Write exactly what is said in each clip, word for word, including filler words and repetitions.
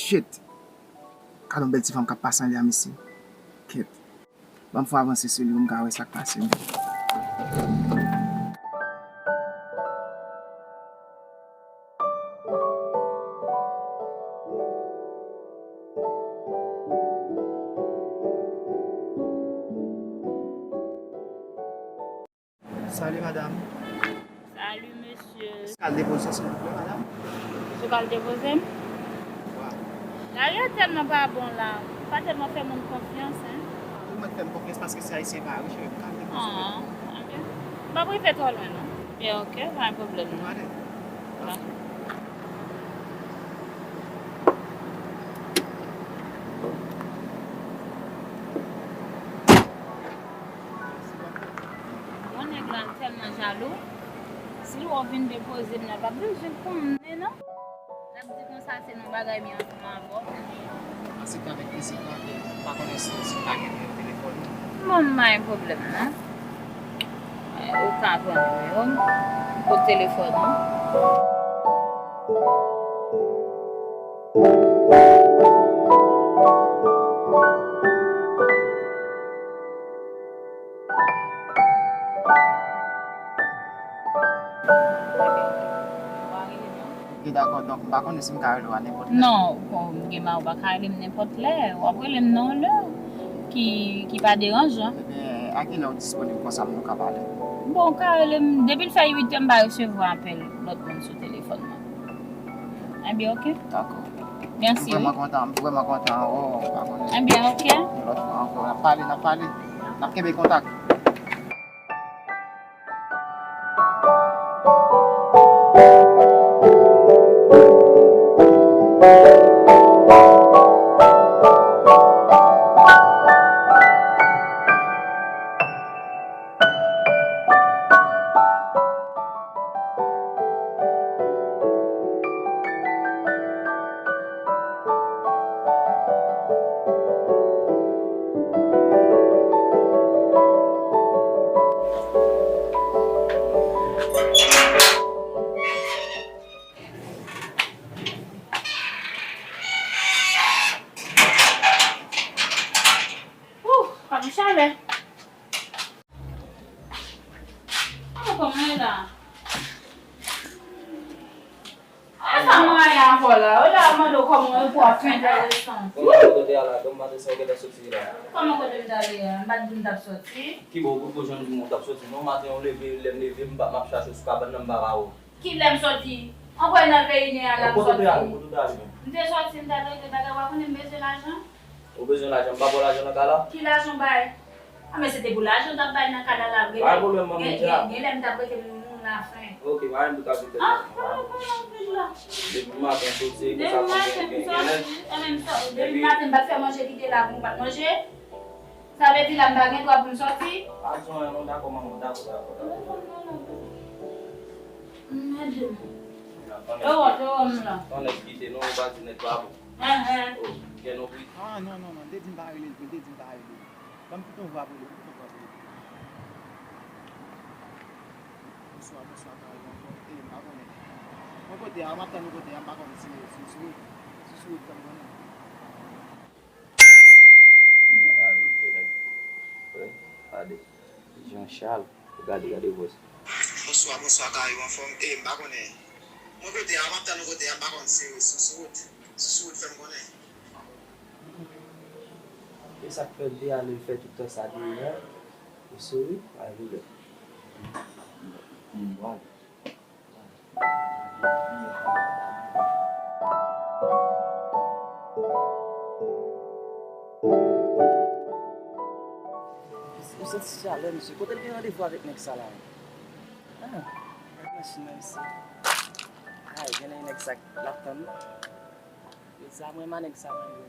Shit! Gade yon bèl ti fanm k ap pase anlè a, mesye. Kèt. Ban m fè avanse sou li pou m ka wè sa k pase menm. Salut madame. Salut monsieur. Èske w ka al depoze silvouplè madame? Ou ka al depoze m? Wi. Lari a tèlman pa bon la. Pa tèlman fè moun konfyans, hein. Ou mèt fè m konfyans paske se ayisyen pa riche, m ka al depoze. Ah, ok. M p ap rive twò lwen non. Byen, ok, pa gen pwoblèm non. Ou ale. Wi. Bon, nèg la tèlman jalou. Si l wè w vin depoze m nan, l p ap bezwen konnen non. L ap di konsa se nan bagay mi ansanm avè w. An se tan avèk mesye Grande, m pa konnen si, si w ta gen nimewo telefòn li. Bon, m pa gen pwoblèm non. Ou ka pran nimewo m. Kot telefòn ou? Ok, dakò. Donk, m pa konnen si m ka rele w a nenpòt lè. Non, kòm gen ma ou pa ka rele m nenpòt lè. W ap rele m nan yon lè ki, ki pa deranjan. Ebyen, a kilè w disponib konsa pou nou ka pale? Bon, ou ka rele m, depi l fè uit è, m pa resevwa apèl lòt moun sou telefòn nan. Ebyen, ok. Dakò. Mèsi, wi. M vrèman kontan, m vrèman kontan. Oh, pa konnen. Ebyen, ok. Yon lòt fwa ankò, n ap pale, n ap pale. N ap kenbe kontak. Ooh, pa gen chalè. Kòman, kòman e la? E sa mwen ale avè w la? Ou la ap mande w kòman e pou w ap fè entèresan. Kòman kote w te al la? Kòman kote sa w gentan soti la? Kòman kote m t ale a? M pa t di m t ap soti. Kibò w kote w jwenn pou w t ap soti? Non, maten w leve, lè m leve, m pa, m ap chache w sou kabann nan, m pa ka wè w. Kilè m soti? Ankwè nan peyi ne a la m soti. Kote w te ale? Kote w te ale menm? M te soti, m t al regle bagay, w pa konnen m bezwen lajan. Ou bezwen lajan? M pa ba w lajan nan kay la? Ki lajan w bay? A, men se te pou lajan w t ap bay nan kay la, la, gen, pa gen pwoblèm, manmi, gen, gen, gen lè m t ap rete m, m lafen. Ok, pa gen pou ta vin tèt la. Ah, pa gen pwoblèm, vin la. Depi maten soti, depi maten m soti, e menm sa, depi maten m pa t fè manje kite la pou m pa t manje. Sa vle di la m pa gen dwa pou m soti? Pa di anyen non, dakò manman, dakò, dakò, dakò. Mèt di m. E wòt, e wòt m la. Ton nèg kite non, ou pa di nèg pa bon. Enhen. Oh, gen non pri. Ah, non, non, non, m te di m pa rele l vre, m te di m pa rele l. Ban m kite yon vwa pou li, m kite yon vwa pou li. Bonswa, bonswa, Carl, bonswa. E, m pa konnen. Mwen kote a, m ap tann ou kote a, m pa konnen si, si, si, si sou wout, fè m konnen. Kounye a, gade, gade, gade, gade Jean Charles, gade, gade vòs. Bonswa, bonswa, Carl, ou anfòm? E, m pa konnen. Mwen kote a, m ap tann ou kote a, m pa konn si, si sou wout. Si sou wout, fè m konnen. E sa k fè l te ale fè tout tan sa deyò a? Ou sou wout? Pa gen pwoblèm. M pral. Ou santi chalè, mesye. Kote l gen randevou avèk nèg sa la? Ah, gad machin nan isi. Ay, genlè nèg sa l ap tann. Yo sa mwen manèg sa mwen yo.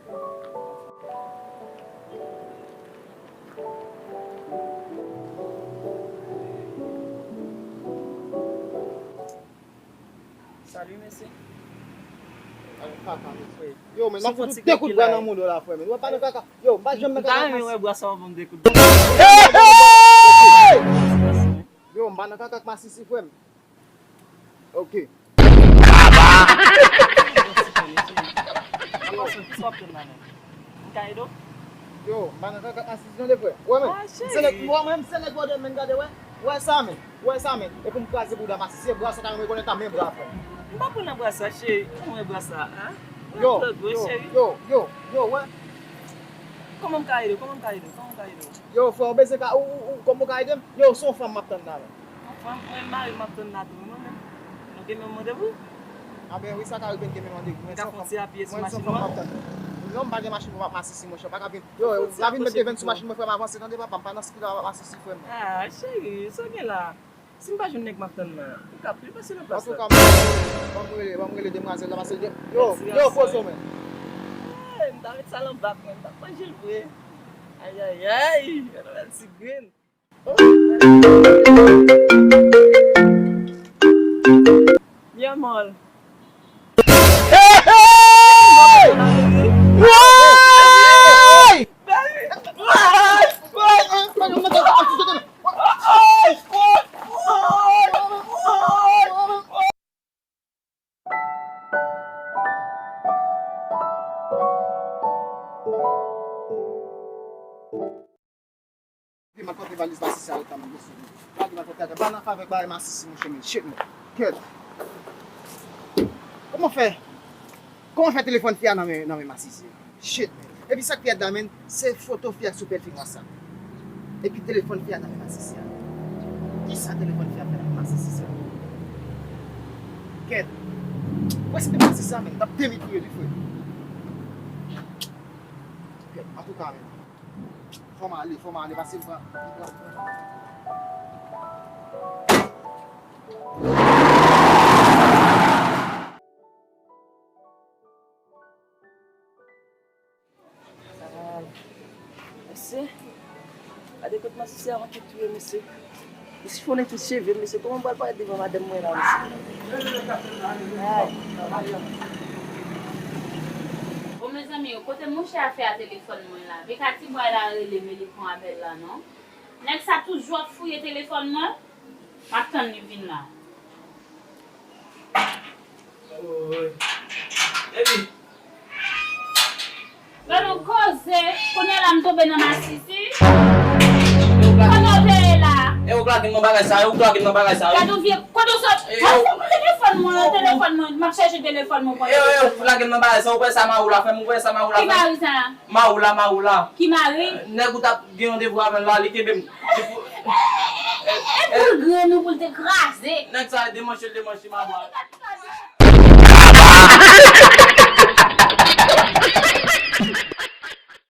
Salut mesye. Yo, men m ap fout ou de kout bra nan mouda w la, frè, men. Ou wè pa nan kaka. Yo, m pa janm nan kaka. M ta renmen wè bra sa w ban m de kout bra. Yo, m pa nan kaka ak masisi, frè m. Ok. Baba! Yo, M pa nan kaka asistan de frè. Wè men. Ah, se nèg, cheri. Wè men, se nèg gode men gade wè. Wè sa men. Wè sa men. E pou m kraze bouda masisi, e bra sa ta renmen konnen ta men bra frè. M pa pran nan bra sa, cheri. Ou wè bra sa, a? Yo, yo, cheri. Yo, yo, yo, wè. Kòman m ka ede w? Kòman m ka ede w? Kòman m ka ede w? Yo, frè, ou bezwen ka, ou, ou, ou, kòman ou ka ede m? Yo, se yon fanm m ap tann la, men. Yon fanm, mwen, mari m ap tann la tou, mwen menm. Nou gen menm randevou? A ben wi, sa ka rive n gen menm randevou, men se yon fanm, mwen, se yon fanm m ap tann. Non, m pa gen machin pou m ap masisi, monchè, pa ka vin. Yo, la vin met devenn sou machin mwen, frè m, avanse, tande, papa, m pa nan skila m ap masisi, frè m. Ah, cheri, sa w gen la? Si m pa jwenn nèg m ap tann nan, ou ka pil pase nan plas la. Antouka, ban m rele, ban m rele demwazèl la, pase l gen, yo, yo, poze w, men. Hey, m ta met sa nan bak, men m t ap manje l vre. Ayayay, gade bèl ti grenn. Mi amor. Hey, hey! Woy! M ap pote valiz masisi a, tanm mesye. Lage m ap pote atè. Pa nan favè bagay masisi, monchè, men. Shit, men. Kèt. Kòman fè? Kòman fè telefòn fi a nan men, nan men masisi a? Shit, men. Epi sa k pi rèd la, men, se foto fi a sou pwofil WhatsApp. Epi telefòn fi a nan men masisi a. Kisa telefòn fi a fè nan men masisi sa? Kèt. Wè se masisi a, men. T ap demitouye li, frè. Kèt. Antouka, men. Fò m ale, fò m ale, pase m pran. Mesye, gade kot masisi a manke touye mesye. Li sifonnen tout cheve m, mesye. Kòman m pral parèt devan madanm mwen la, mesye? Ay. Bon, mezanmi, kote mouche a fè a telefòn mwen la? Vika ti bway la rele m, li pran apèl la, non? Nèg sa toujou ap fouye telefòn mwen. M ap tann li vin la. Woy. Epi, gade yon koze, kounye a la m tonbe nan masisi. Kote w te ye la? E ou k lage m nan bagay sa, e ou k lage m nan bagay sa, wi. Gade yon vye, kote w sot? E, e, ou pran telefòn mwen, telefòn mwen, m ap chèche telefòn mwen, pran telefòn mwen. E, e, ou lage m nan bagay sa, ou wè sa Mawoula fè m, ou wè sa Mawoula fè m. Ki mari sa? Mawoula, Mawoula. Ki mari? Nèg ou t ap gen randevou avè l la, li kenbe m. E, e, e pou l grenn ou, pou l te kraze. Nèg sa demanche l demanche Mawoula.